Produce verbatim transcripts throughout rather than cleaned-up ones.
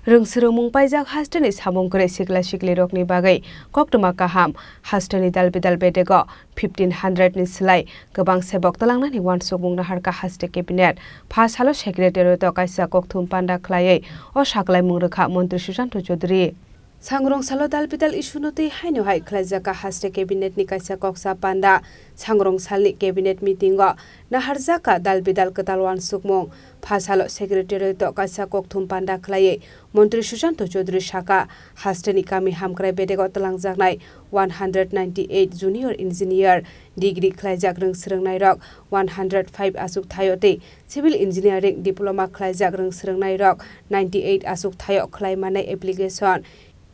Rwng swrwngmung paijak hasteni samung kwrwi sikla siklirokni bagwi koktwma kaham. Hasteni dal bidal bedego fifteen hundred ni slai kwbang sebok twlangnani uansukmung naharkha haste cabinet. Pha salo secretariat o kaisa kokthum panda khlaiwi o saklaimung rwkha Montri Susanto Chaudhary. Sangrong salo dal bidal issue no twi haino hai khlaijak kha haste cabinet ni kaisa koksa panda. Sangrong salni cabinet meeting o naharjak kha dal bidal kwtal uansukmung. Pha salo secretariat o kaisa kokthum panda khlaiwi Montri Susanto Chaudhary saka, hasteni kami hamkrai bedego twlangjaknai one hundred ninety eight junior engineer, degree khlaijak rwng swrwngnairok one hundred five aswk thaio tei civil engineering diploma khlaijak rwng swrwngnairok ninety eight aswk thaio khlai manai application.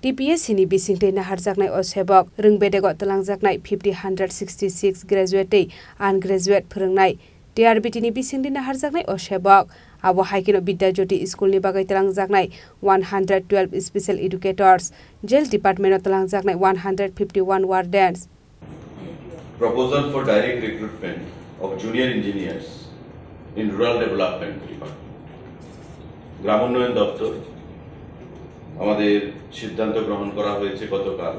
T P S C ni bisingtwi naharjaknai o sebok rwng bedego twlangjaknai fifty hundred sixty six graduate tei ungraduate phwrwngnai. T R B T ni bisingtwi naharjaknai o sebok. Abo hai kheno Bidya Jyoti school ni bagwi twlangjaknai one hundred twelve special educators, jail department o twlangjaknai one hundred fifty one wardens. Proposal for direct recruitment of junior engineers in rural development department. গ্রামোন্নয়ন দপ্তর আমাদের সিদ্ধান্ত গ্রহণ করা হয়েছে গতকাল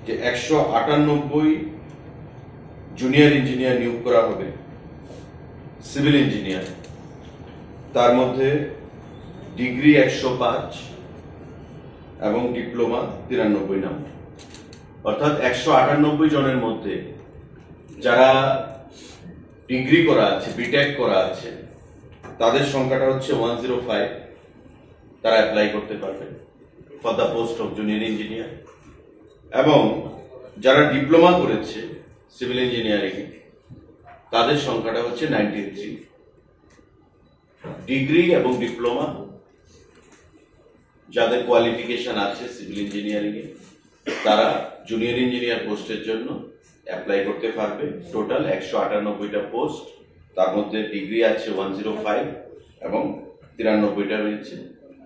যে একশো আটানব্বই জুনিয়র ইঞ্জিনিয়ার নিয়োগ করা হবে, সিভিল ইঞ্জিনিয়ার। তার মধ্যে ডিগ্রি একশো পাঁচ এবং ডিপ্লোমা তিরানব্বই নম্বর। অর্থাৎ একশো আটানব্বই জনের মধ্যে যারা ডিগ্রি করা আছে, বিটেক করা আছে, তাদের সংখ্যাটা হচ্ছে ওয়ান জিরো ফাইভ। তারা অ্যাপ্লাই করতে পারবে for the post of junior engineer। এবং যারা ডিপ্লোমা করেছে সিভিল ইঞ্জিনিয়ারিং, তাদের সংখ্যাটা হচ্ছে নাইনটি থ্রি। ডিগ্রি এবং ডিপ্লোমা যাদের কোয়ালিফিকেশন আছে সিভিল ইঞ্জিনিয়ারিং এ, তারা জুনিয়র ইঞ্জিনিয়ার পোস্টের জন্য অ্যাপ্লাই করতে পারবে। টোটাল একশো আটানব্বইটা পোস্ট, তার মধ্যে ডিগ্রি আছে ওয়ান জিরো ফাইভ এবং তিরানব্বইটা রয়েছে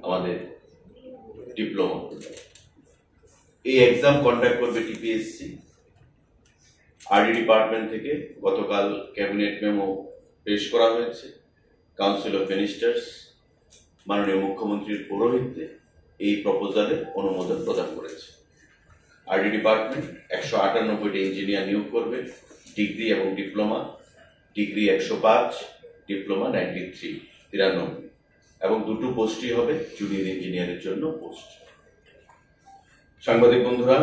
আমাদের ডিপ্লোমা। এই এক্সাম কন্ডাক্ট করবে টিপিএসসি। আরডি ডিপার্টমেন্ট থেকে গতকাল ক্যাবিনেট মেমো পেশ করা হয়েছে। কাউন্সিল অফ মিনিস্টার্স মাননীয় মুখ্যমন্ত্রীর পৌরোহিত্যে এই প্রপোজালে অনুমোদন প্রদান করেছে। আরডি ডিপার্টমেন্ট একশো আটানব্বইটি ইঞ্জিনিয়ার নিয়োগ করবে, ডিগ্রি এবং ডিপ্লোমা, ডিগ্রি একশো পাঁচ, ডিপ্লোমা নাইনটি থ্রি, তিরানব্বই, এবং দুটো পোস্টই হবে জুনিয়র ইঞ্জিনিয়ারের জন্য পোস্ট। সাংবাদিক বন্ধুরা,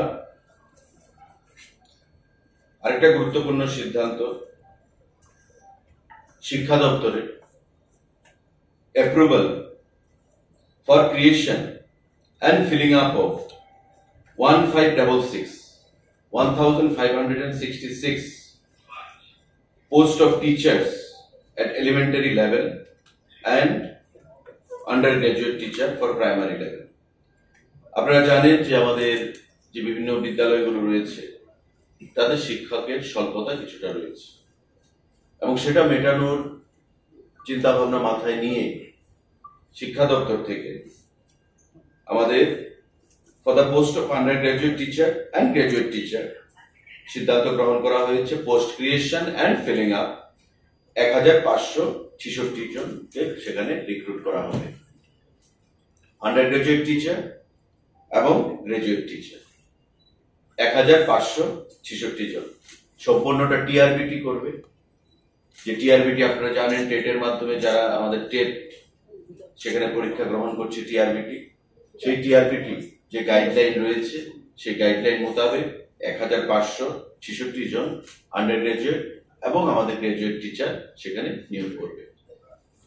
আরেকটা গুরুত্বপূর্ণ সিদ্ধান্ত, শিক্ষা দপ্তরের approval for creation and filling up of one five double six, one thousand five hundred and sixty six post of teachers at elementary level and undergraduate teacher for primary level। আপনারা জানেন যে আমাদের যে বিভিন্ন বিদ্যালয়গুলো রয়েছে, তাদের শিক্ষকের স্বল্পতা কিছুটা রয়েছে, এবং সেটা মেটানোর চিন্তাভাবনা মাথায় নিয়ে শিক্ষা দপ্তর থেকে আমাদের for the post of undergraduate teacher and graduate teacher সিদ্ধান্ত গ্রহণ করা হয়েছে post creation and filling up এক হাজার পাঁচশো ছেষট্টি জনকে সেখানে রিক্রুট করা হবে। আন্ডার গ্র্যাজুয়েট টিচার এবং গ্র্যাজুয়েট টিচার এক হাজার পাঁচশো ছেষট্টি জন। সম্পূর্ণটা টিআরবিটি করবে। যে টিআরবিটি আপনারা জানেন, টেটের মাধ্যমে যারা আমাদের টেট সেখানে পরীক্ষা গ্রহণ করছে টিআরবিটি, সেই টিআরবিটি যে গাইডলাইন রয়েছে, সেই গাইডলাইন মোতাবেক এক হাজার পাঁচশো ছেষট্টি জন আন্ডার গ্র্যাজুয়েট এবং আমাদের গ্র্যাজুয়েট টিচার সেখানে নিয়োগ করবে।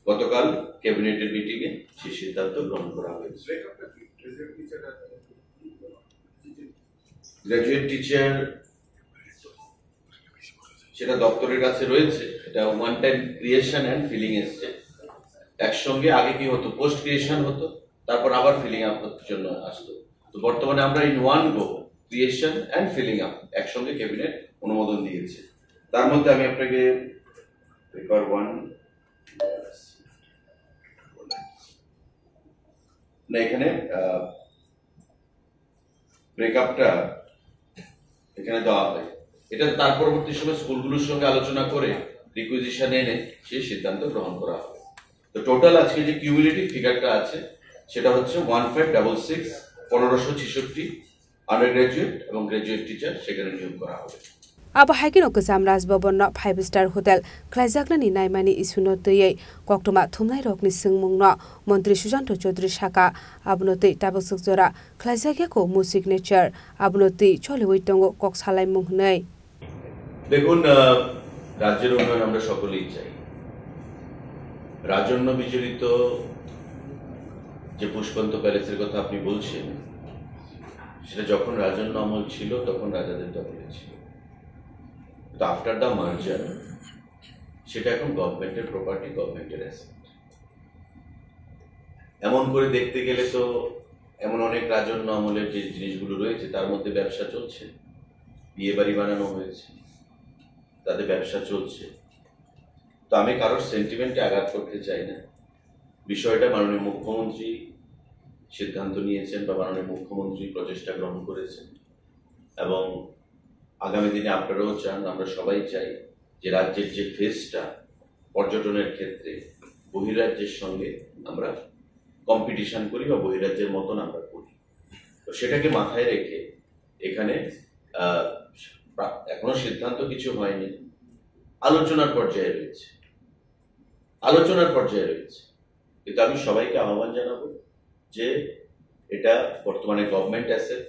গতকাল ক্যাবিনেটের মিটিংয়ে সেই সিদ্ধান্ত গ্রহণ করা হয়েছে। গ্র্যাজুয়েট টিচার সেটা দপ্তরের কাছে রয়েছে, এটা one time creation and feeling এসছে। একসঙ্গে আগে কি হতো, পোস্ট ক্রিয়েশন হতো, তারপর আবার ফিলিং আপ জন্য আসতো। তো বর্তমানে আমরা in one go creation and filling up একসঙ্গে ক্যাবিনেট অনুমোদন দিয়েছে। তার মধ্যে আমি আপনাকে পেপার ওয়ান, না, এখানে ব্রেকআপটা এখানে দেওয়া হয়। এটা তার পরবর্তী সময় স্কুলগুলোর সঙ্গে আলোচনা করে রিকুইজিশন এনে সেই সিদ্ধান্ত গ্রহণ করা হবে। তো টোটাল আজকে যে কিউমুলেটিভ ফিগারটা আছে, সেটা হচ্ছে ওয়ান ফাইভ ডাবল সিক্স, পনেরোশো ছেষট্টি, আন্ডার গ্র্যাজুয়েট এবং গ্র্যাজুয়েট টিচার সেখানে নিয়োগ করা হবে। Abo hai kheno Kwcham Raj Bhavan no five star hotel khlaijaknani naimani issue no twiwi koktwma thumnai rokni swngmung no Montri Sujanto Chaudhary saka, abono twi tabuk swk jora khlaijak ya kho mu signature, abono twi choliwi tongo kok salaimung hwnwi. দেখুন, আহ, রাজ্যের উন্নয়ন আমরা সকলেই চাই। রাজন্য বিজড়িত যে পুষ্পন্ত প্যালেসের কথা আপনি বলছেন, সেটা যখন রাজন্য আমল ছিল, তখন রাজাদের দখলে ছিল। তো আফটার দ্য মার্জার সেটা এখন গভর্নমেন্টের প্রপার্টি, গভর্নমেন্টের অ্যাসেট। এমন করে দেখতে গেলে তো এমন অনেক রাজন্য আমলের যে জিনিসগুলো রয়েছে, তার মধ্যে ব্যবসা চলছে, বিয়ে বাড়ি বানানো হয়েছে, তাতে ব্যবসা চলছে। তো আমি কারোর সেন্টিমেন্টে আঘাত করতে চাই না। বিষয়টা মাননীয় মুখ্যমন্ত্রী সিদ্ধান্ত নিয়েছেন বা মাননীয় মুখ্যমন্ত্রী প্রচেষ্টা গ্রহণ করেছেন, এবং আগামী দিনে আপনারাও চান, আমরা সবাই চাই যে রাজ্যের যে ফেসটা পর্যটনের ক্ষেত্রে বহিরাজ্যের সঙ্গে আমরা কম্পিটিশন করি বা বহিরাজ্যের মতন আমরা করি। তো সেটাকে মাথায় রেখে এখানে, আহ, প্রা-, এখনো সিদ্ধান্ত কিছু হয়নি, আলোচনার পর্যায়ে রয়েছে, আলোচনার পর্যায়ে রয়েছে। কিন্তু আমি সবাইকে আহ্বান জানাবো যে এটা বর্তমানে গভর্নমেন্ট অ্যাসেট,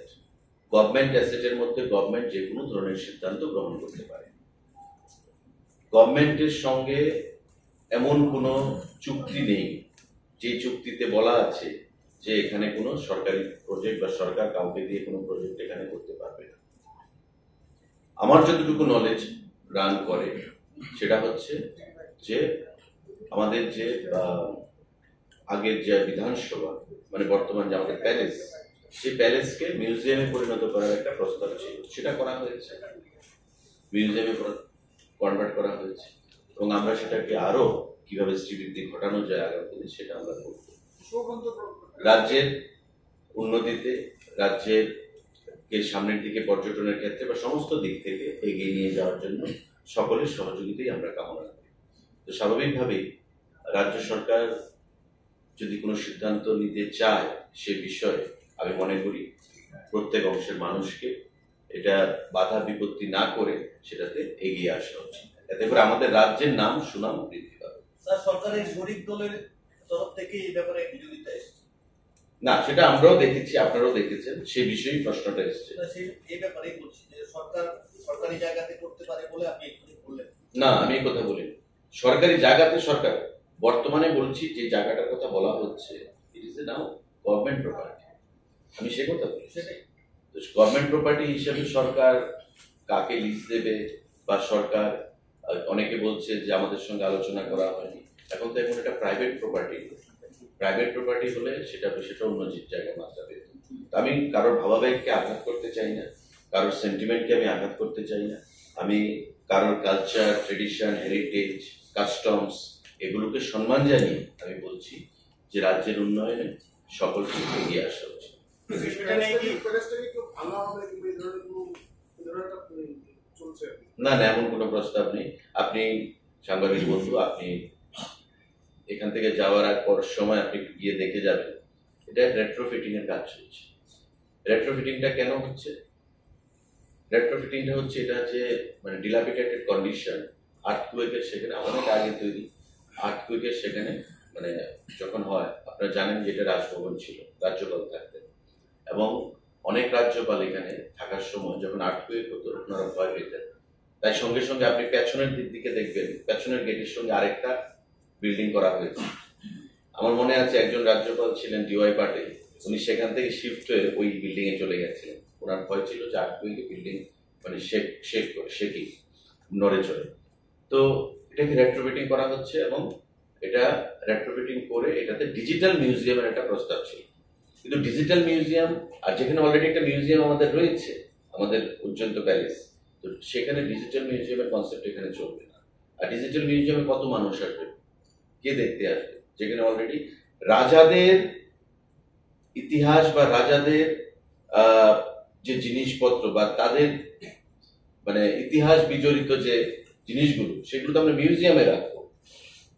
গভর্নমেন্ট অ্যাসেটের মধ্যে গভর্নমেন্ট যে কোনো ধরনের সিদ্ধান্ত গ্রহণ করতে পারে। গভর্নমেন্টের সঙ্গে এমন কোনো চুক্তি নেই যে চুক্তিতে বলা আছে যে এখানে কোনো সরকারি প্রজেক্ট বা সরকার কাউকে দিয়ে কোনো প্রজেক্ট এখানে করতে পারবে না। আমার যতটুকু নলেজ রান করে, সেটা হচ্ছে যে আমাদের যে, আহ, আগের যে বিধানসভা, মানে বর্তমান যে আমাদের প্যালেস, সেই প্যালেসকে মিউজিয়ামে পরিণত করার একটা প্রস্তাব ছিল, সেটা করা হয়েছে, মিউজিয়ামে কনভার্ট করা হয়েছে, এবং আমরা সেটাকে আরো কিভাবে শ্রীবৃদ্ধি ঘটানো যায় আগামী দিনে, সেটা আমরা করব। রাজ্যের উন্নতিতে, রাজ্যের কে সামনের দিকে পর্যটনের ক্ষেত্রে বা সমস্ত দিক থেকে এগিয়ে নিয়ে যাওয়ার জন্য সকলের সহযোগিতাই আমরা কামনা করি। তো স্বাভাবিকভাবেই রাজ্য সরকার যদি কোনো সিদ্ধান্ত নিতে চায় সে বিষয়ে, আমি মনে করি প্রত্যেক অংশের মানুষকে এটা বাধা বিপত্তি না করে সেটাতে এগিয়ে আসা উচিত। এতে করে আমাদের রাজ্যের নাম সুনাম বৃদ্ধি পাবে। স্যার, সরকারের শরিক দলের তরফ থেকে এই ব্যাপারে বিরোধিতা এসেছে। না, সেটা আমরাও দেখেছি, আপনারাও দেখেছেন, সে বিষয়েই প্রশ্নটা এসছে। না, সেই, এই ব্যাপারেই বলছি যে সরকার সরকারি জায়গাতে করতে পারে বলে আপনি এক্ষুনি বললেন। না, আমি এই কথা বলিনি। সরকারি জায়গাতে সরকার, বর্তমানে বলছি যে জায়গাটার কথা বলা হচ্ছে, it is a now government property। আমি সে কথা বলছি। সেটাই। তো গভর্নমেন্ট প্রপার্টি হিসেবে সরকার কাকে লিজ দেবে বা সরকার, আহ, অনেকে বলছে যে আমাদের সঙ্গে আলোচনা করা হয়নি। এখন তো এখন এটা প্রাইভেট প্রপার্টি। প্রাইভেট প্রপার্টি হলে সেটা, সেটা অন্য যে জায়গায় মাত্রা পেত। তো আমি কারোর ভাবাবেগকে আঘাত করতে চাই না, কারোর সেন্টিমেন্টকে আমি আঘাত করতে চাই না। আমি কারোর কালচার, ট্রেডিশন, হেরিটেজ, কাস্টমস এগুলোকে সম্মান জানিয়ে আমি বলছি যে রাজ্যের উন্নয়নে সকলকে এগিয়ে আসা উচিত। সেটা নিয়ে কি প্যালেসটা কি একটু ভাঙা হবে কিংবা এই ধরনের কোনো, এই ধরনের একটা, উম, চলছে আর কি? না, না, এমন কোনো প্রস্তাব নেই। আপনি সাংবাদিক বন্ধু, আপনি এখান থেকে যাওয়ার আগ পর সময় আপনি একটু গিয়ে দেখে যাবেন। এটা রেট্রোফিটিং এর কাজ চলছে। রেট্রোফিটিংটা কেন হচ্ছে? রেট্রোফিটিংটা হচ্ছে এটা যে, মানে, ডিলাপিডেটেড কন্ডিশন, আর্থকুয়েকের সেখানে অনেক আগে তৈরি। আর্থকুয়েকের সেখানে, মানে, যখন হয়, আপনারা জানেন যে এটা রাজভবন ছিল, রাজ্যপাল থাকতেন, এবং অনেক রাজ্যপাল এখানে থাকার সময় যখন আর্থকুয়েক হতো, ওনারা ভয় পেতেন। তাই সঙ্গে সঙ্গে আপনি পেছনের দিক দিকে দেখবেন, পেছনের গেটের সঙ্গে আরেকটা বিল্ডিং করা হয়েছে। আমার মনে আছে, একজন রাজ্যপাল ছিলেন ডিওয়াই পাটিল, উনি সেখান থেকে শিফট হয়ে ওই বিল্ডিং এ চলে গেছিলেন। ওনার ভয় ছিল যে আর্থকুয়েকে বিল্ডিং, মানে, শেক, শেক করে, শেকিং, নড়ে চড়ে। তো এটাকে রেট্রোফিটিং করা হচ্ছে এবং এটা রেট্রোফিটিং করে এটাতে ডিজিটাল মিউজিয়ামের একটা প্রস্তাব ছিল। কিন্তু ডিজিটাল মিউজিয়াম, আর যেখানে অলরেডি একটা মিউজিয়াম আমাদের রয়েছে, আমাদের উজ্জয়ন্ত প্যালেস, তো সেখানে ডিজিটাল মিউজিয়ামের কনসেপ্ট এখানে চলবে না। আর ডিজিটাল মিউজিয়ামে কত মানুষ আসবে, কে দেখতে আসবে, যেখানে অলরেডি রাজাদের ইতিহাস বা রাজাদের, আহ, যে জিনিসপত্র বা তাদের, মানে, ইতিহাস বিজড়িত যে জিনিসগুলো, সেগুলো তো আমরা মিউজিয়ামে রাখবো।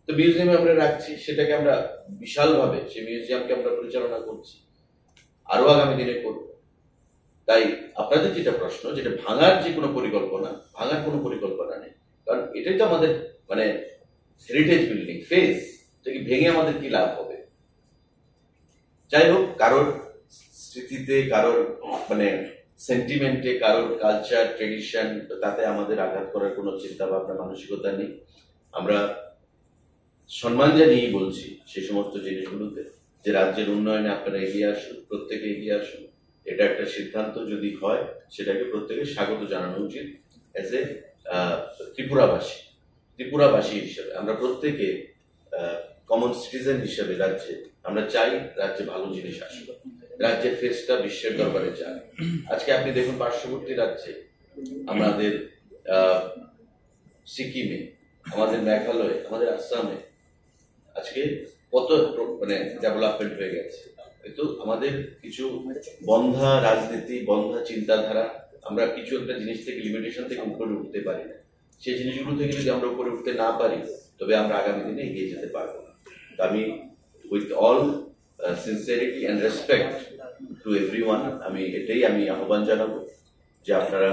তো মিউজিয়ামে আমরা রাখছি, সেটাকে আমরা বিশালভাবে সেই মিউজিয়ামকে আমরা পরিচালনা করছি, আরো আগামী দিনে করব। তাই আপনাদের যেটা প্রশ্ন, যেটা ভাঙার যে কোনো পরিকল্পনা, ভাঙার কোনো পরিকল্পনা নেই, কারণ এটাই তো আমাদের মানে হেরিটেজ বিল্ডিং ফেস। এটা কি ভেঙে আমাদের কি লাভ হবে? যাই হোক, কারোর স্মৃতিতে, কারোর মানে সেন্টিমেন্টে, কারোর কালচার ট্রেডিশন, তাতে আমাদের আঘাত করার কোনো চিন্তা ভাবনা মানসিকতা নেই। আমরা সম্মান জানিয়েই বলছি সেই সমস্ত জিনিসগুলোতে, যে রাজ্যের উন্নয়নে আপনারা এগিয়ে আসুন, প্রত্যেকে এগিয়ে আসুন। এটা একটা সিদ্ধান্ত যদি হয়, সেটাকে প্রত্যেকে স্বাগত জানানো উচিত। অ্যাজ এ ত্রিপুরাবাসী, ত্রিপুরাবাসী হিসেবে আমরা প্রত্যেকে কমন সিটিজেন হিসেবে রাজ্যে আমরা চাই রাজ্যে ভালো জিনিস আসুক, রাজ্যের ফেসটা বিশ্বের দরবারে যাক। আজকে আপনি দেখুন, পার্শ্ববর্তী রাজ্যে আমাদের আহ, সিকিমে, আমাদের মেঘালয়ে, আমাদের আসামে আজকে কত প্র- মানে ডেভেলপমেন্ট হয়ে গেছে। কিন্তু আমাদের কিছু বন্ধা রাজনীতি, বন্ধা চিন্তাধারা, আমরা কিছু একটা জিনিস থেকে, লিমিটেশন থেকে উপরে উঠতে পারি না। সেই জিনিসগুলো থেকে যদি আমরা উপরে উঠতে না পারি, তবে আমরা আগামী দিনে এগিয়ে যেতে পারবো না। তো আমি, with all sincerity and respect to everyone, আমি এটাই আমি আহ্বান জানাবো যে আপনারা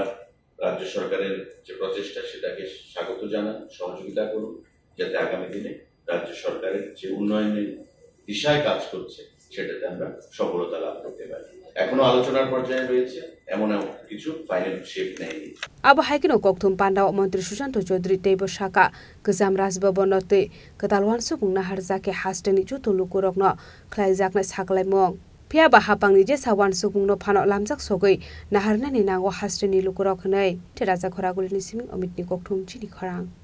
রাজ্য সরকারের যে প্রচেষ্টা, সেটাকে স্বাগত জানান, সহযোগিতা করুন, যাতে আগামী দিনে রাজ্য সরকারের যে উন্নয়নের দিশায় কাজ করছে, সেটাতে আমরা সফলতা লাভ করতে পারি। এখনো আলোচনার পর্যায়ে রয়েছে, এমন এমন কিছু ফাইনাল শেপ নেয়নি। Abo hai kheno kokthum pandao montri Susanto Chaudhary teibo sakha, kwcham Rajbhavan no tei kwtal uansukmung naharjak khe hasteni joto lukurokno khlaijaknai sakhlaimung. Phiya ba hapangni jesa uansukmungno phano lamjak sogwi naharnani nango hasteni lukurok hwnwi. Theraja Khoragulini siming Omitni kokthum chini khorang.